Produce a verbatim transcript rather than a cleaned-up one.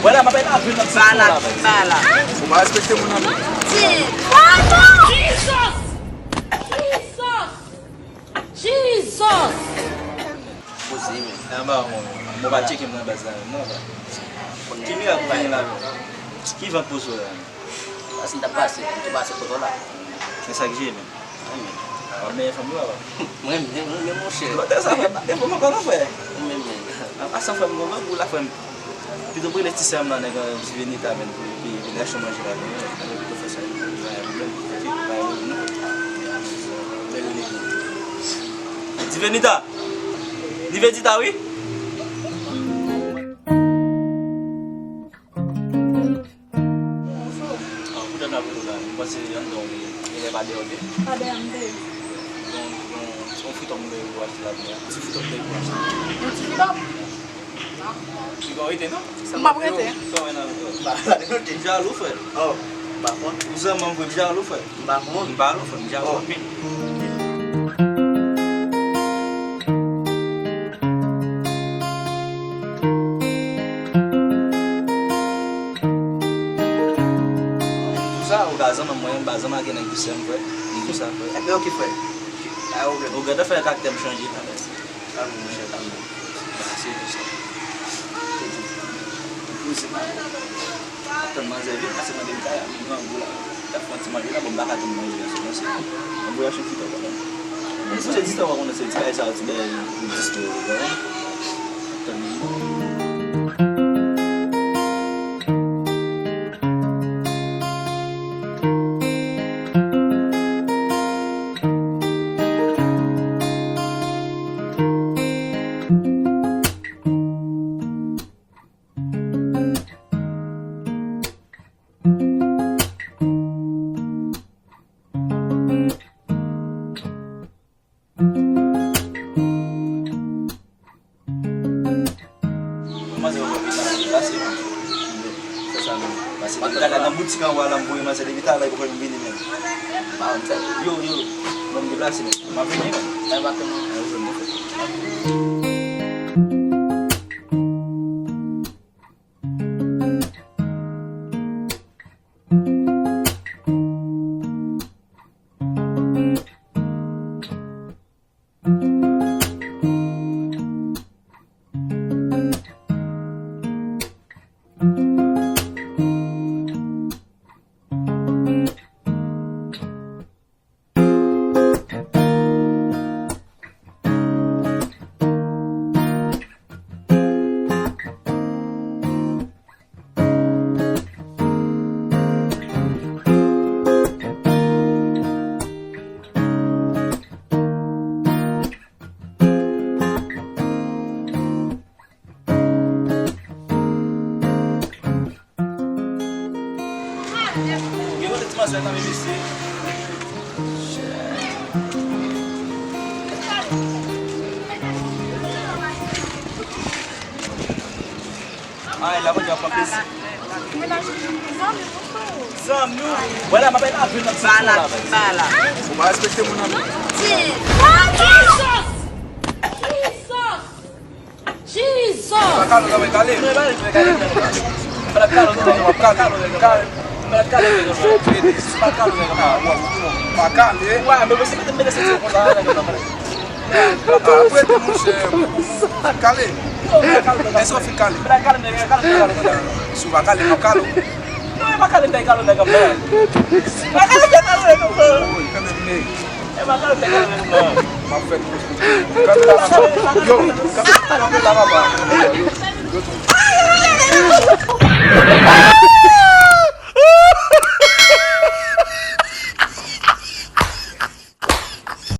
Vwala, m ap al lavi nan ti fon la. Bala, bala. Ou pa respekte moun nan. Jesus! Jesus! Jesus! Poze, men. Anba, mwen, mwen pa tcheke m nan baz la, menm, non, ba. Ki mirak ou genyen la, menm? Ki vant poze w la, menm? Paske m t ap pase, m te pase kote w la. Men sa k jeye, menm? Mwen menm. W ap benyen fanm ou, papa? Mwen menm, mwen menm, monchè. Kote sa, frè? Pa de fanm ankò, non, frè. Mwen menm, menm. An pasan, frè m, gon gangou la, frè m. Pito m rele ti sè m nan, nèg, euh, Divinita, menm, pou li peye, pou li achte manje la, menm. Mwen pito fè sa, li pa gen pwoblèm. Ok, pa gen pwoblèm, non. Bèl nèg. Divinita! Divinita, wi! Bonjou. Ah, poutèt m ap rele w la, m panse anndan w ye, genlè pa dèyè w te ye. Pa dèyè m te ye. Yon, yon, yon fritòm m te ye pou achte la, ti fritòm m te ye pou achte. Yon ti fritòm? Piga w rete, non? M p ap rete. Sa w wè nan men w? M jalou, frè. Oh, m pa konn. Ou zanmi m vre, m jalou, frè. M pa konn. M pa konn, frè, m jalou anpil. Pou sa, ou ka zanmi mwen, m pa zanmi ak nèg ki sè m, frè. M di sa, frè. Ebyen, oke, frè. Pa gen pwoblèm. Ou gentan fè karaktè m chanje, la, mèsi. Kalme, monchè, kalme. Ba, se pou sa. Poze, pa. Ap tann manzè vin, pase mande m kay la, m grangou la. T ap fè yon ti manje la, bon, m pa ka tann manje a, se konsa. Mwen voye achte ti tòk la. Mwen se di tòk, ou konnen se ti bagay sa yo, ti bagay pou distwè yo, ou konprann? Tann. Manzè, ou pase, pase. Fè sa menm. Pase depi talè nan boutik anwo a la, m voye manzè depi talè, li poko janm vini menm. Pa konn sa. Yo, yo, ban m deplase menm. M ap vini menm. Ay, m ap vini. Ay, ou jwenn mwen fè. Gen kote ti manzè nan men mesye. Ay, la, mwen ap pran plezi. Zanmi w. Zanmi w. Vwala, m ap al lavi nan ti fon la, baz. Bala, bala. Ou pa respekte moun nan. Ti. Jesus! Jesus! Jesus! Pa kale, non, men kale. Mwen pa kale, mwen kale, mwen kale. Mwen pa kale, mwen kale. Mwen pa kale, mwen kale. Mwen pa kale, mwen kale. Ah, wè, ou pa kale. Wè, men mwen se mete, mete senti konsa, nèg la. Ah, prete, monchè. Kale. Non, mwen pa kale, mwen kale. Èske w fin kale? Mwen pa kale, mwen kale, mwen kale. Si w pa kale, m ap kale w. Non, mwen pa kale, mwen kale, nèg la. Mwen pa kale, mwen kale, nèg la. Wi, kanmenm, men. E pa kale, mwen kale, nèg la. M ap fè. Kanpe la, papa. Yo, kanpe, kanpe la, papa.